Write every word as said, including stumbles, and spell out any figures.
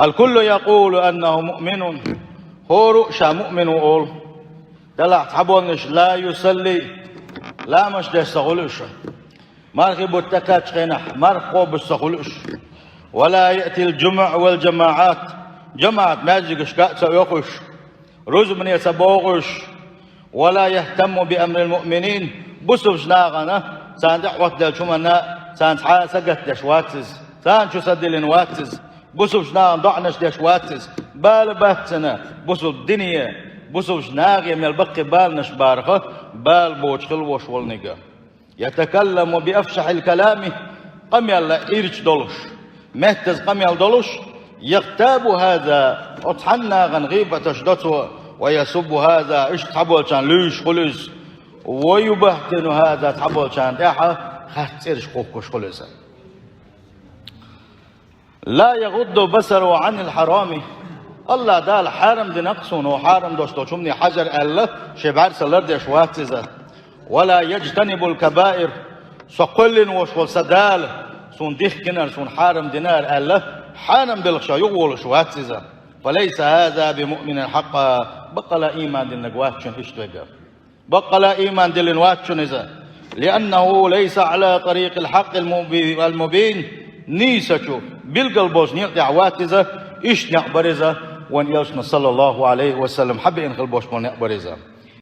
الكل يقول أنه مؤمن. ХӀора а ша муъмин ву олу. Делахь цхьаболнаш لا يصلي, ламазаш деш ца хуьлу уьш. Мархи бутт тӀекхаьччу хенахь марха кхобуш ца хуьлу уьш. ولا يأتي الجمع والجماعات, жамаӀат маьждигашка а ца оьху уьш. Рузбане ца богӀу уьш. ولا يهتم بأمر المؤمنين, бусулбачу нахана, царна тӀехь хӀоттаделлачу хӀуманна царна цхьа а сагатдеш вац иза. Царна чу са диллина вац иза. Бусулбачу нахана доӀанаш деш вац иза. Бала бац цуьнан бусулба дине, бусулбачу нахе мел баккхий баланаш бараха, бала боцуш хила волуш волниг. يتكلم بأفشح الكلام, къамел ирча долуш, меттаза къамел долуш, يغتاب هذا, оцу цхьана нахана гӀийбаташ до цо, ويسب هذا, иштта цхьаболчарна луьйш хуьлу иза, ويبهتن هذا, цхьаболчарна тӀехь хатта цӀераш кхухкуш хуьлу иза. لا يغض بصره عن الحرام. АллахӀ Дала хьарам дина-кх суна, хьарам долуш долчу хӀумане хьажар аьлла, шен бӀаьрса лардеш вац иза. ولا يجتنب الكبائر. Со кхоьллина волуш волу сан Дала суна дихкинарг, суна хьарам динарг аьлла, хьарам белхашна юхаволуш вац иза. فليس هذا بمؤمن حقا. Баккъала а ийман диллинарг вац шуна иштта верг. Баккъала а ийман диллина вац шуна иза. لأنه ليس على طريق الحق المبي-, المبين. Нийсачу, билггал болчу некъа тӀехь вац иза, иштта некъ бара иза, вайн элчано, саллаллаху Ӏалайхи ва саллам, хьабеана хила болуш болу некъ бара иза.